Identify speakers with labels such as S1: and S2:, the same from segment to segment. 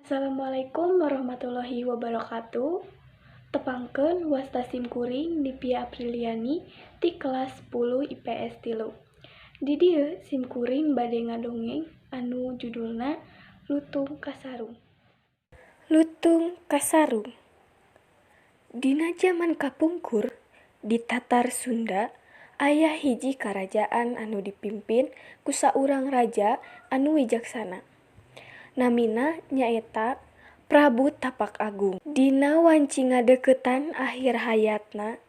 S1: Assalamualaikum warahmatullahi wabarakatuh. Tepangkeun, wasta sim kuring Nipia Apriliani ti kelas 10 IPS 3. Di dieu sim kuring bade ngadongeng anu judulna Lutung Kasarung.
S2: Lutung Kasarung. Dina jaman kapungkur di Tatar Sunda aya hiji karajaan anu dipimpin ku saurang raja anu wijaksana. Namina nyaeta Prabu Tapak Agung. Dina wanci ngadeuketan akhir hayatna,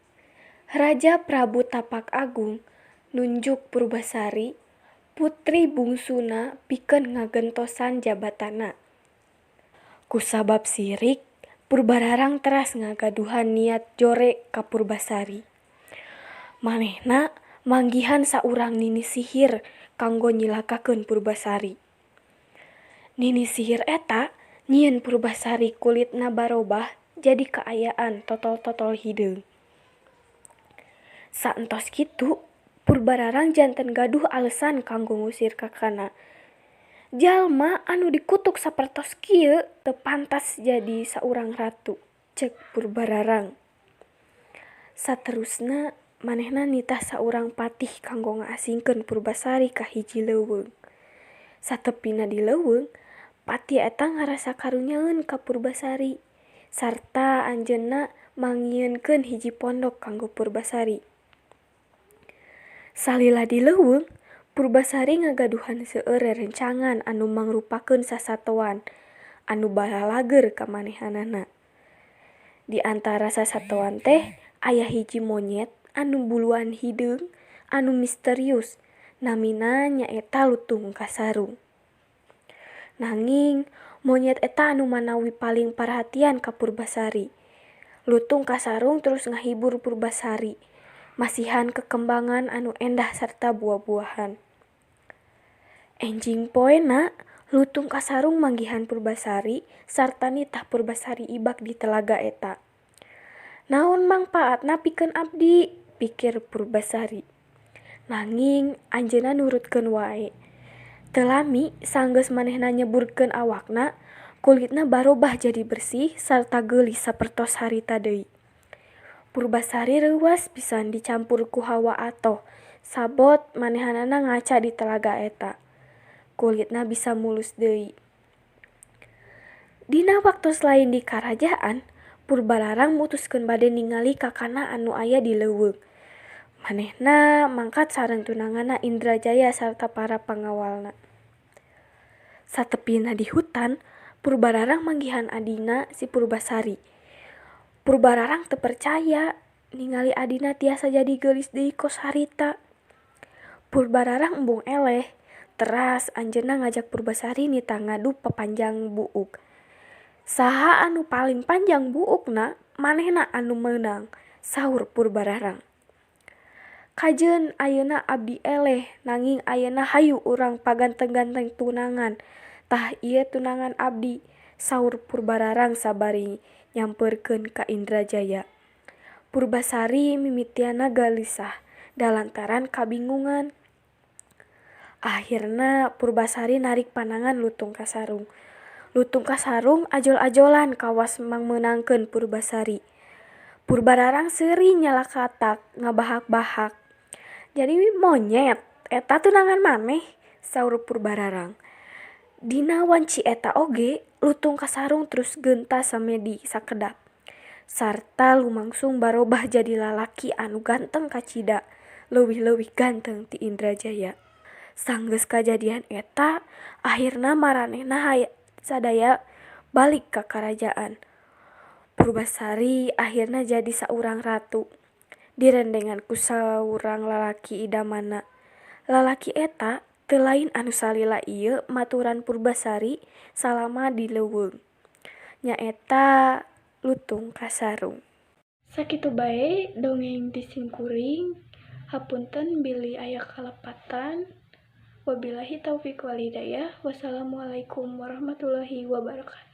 S2: Raja Prabu Tapak Agung nunjuk Purbasari, putri bungsuna, pikeun ngagentosan jabatanna. Kusabab sirik, Purbararang teras ngagaduhan niat jore ka Purbasari. Manehna manggihan saurang nini sihir kanggo nyilakakeun Purbasari. Nini sihir eta nyieun Purbasari kulitna barobah jadi kaayaan totol-totol hideung. Saentos kitu, Purbararang janten gaduh alesan kanggo ngusir kakana. "Jalma anu dikutuk sapertos kieu teu pantas jadi saurang ratu," cek Purbararang. Saterusna manehna nitah saurang patih kanggo ngaasingkeun Purbasari ka hiji leuweung. Satepina di leuweung, patih eta ngarasa karunyaeun ka Purbasari sarta anjeunna mangnyieunkeun hiji pondok kanggo Purbasari. Salila di leuweung, Purbasari ngagaduhan seueur rerencangan anu mangrupakeun sasatoan anu balalageur ka manehanana. Di antara sasatoan teh aya hiji monyet anu buluan hideung anu misterius, namina nyaeta Lutung Kasarung. Nanging monyet eta anu manawi paling parhatian ka Purbasari. Lutung Kasarung terus ngahibur Purbasari, masihan kekembangan anu endah sarta buah-buahan. Enjing poena Lutung Kasarung manggihan Purbasari sarta nitah Purbasari ibak di telaga eta. "Naon mangpaatna pikeun abdi?" pikir Purbasari. Nanging anjeunna nurutkeun wae. Teu lami sanggeus manehna nyeburkeun awakna, kulitna barobah jadi bersih sarta geulis sapertos harita deui. Purbasari reuwas pisan dicampur ku hawa atoh sabot manehanana ngaca di telaga eta. Kulitna bisa mulus deui. Dina waktos lain di karajaan, Purbararang mutuskeun bade ningali kakana anu aya di leuweung. Manehna mangkat sareng tunanganna Indrajaya sarta para pangawalna. Satepina di hutan, Purbararang manggihan adina, si Purbasari. Purbararang teu percaya ningali adina tiasa jadi geulis deui kos harita. Purbararang embung eleh, teras anjeunna ngajak Purbasari nitah ngadu papanjang buuk. "Saha anu paling panjang buukna, manehna anu meunang," saur Purbararang. "Kajeun ayeuna abdi eleh, nanging ayeuna hayu urang paganteng-ganteng tunangan. Tah, ieu tunangan abdi," saur Purbararang sabari nyamperkeun ka Indrajaya. Purbasari mimitianna galisah da lantaran kabingungan. Ahirna Purbasari narik panangan Lutung Kasarung. Lutung Kasarung ajol-ajolan kawas mangmeunangkeun Purbasari. Purbararang seuri nyalakatak ngabahak-bahak. "Jadi monyet eta tunangan maneh?" saur Purbararang. Dina wanci eta oge Lutung Kasarung terus geunta samedi sakedap sarta lumangsung barobah jadi lalaki anu ganteng kacida, leuwih-leuwih ganteng ti Indrajaya. Sanggeus kajadian eta, ahirna maranehna sadaya balik ka karajaan. Purbasari ahirna jadi saurang ratu, direndengan ku saurang lalaki idamanna. Lalaki eta teu lain anu salila ieu maturan Purbasari salama di leuweung, nyaeta Lutung Kasarung.
S1: Sakitu bae dongeng ti sim kuring. Hapunten bilih aya kalepatan. Wabillahi taufik wal hidayah. Wassalamualaikum warahmatullahi wabarakatuh.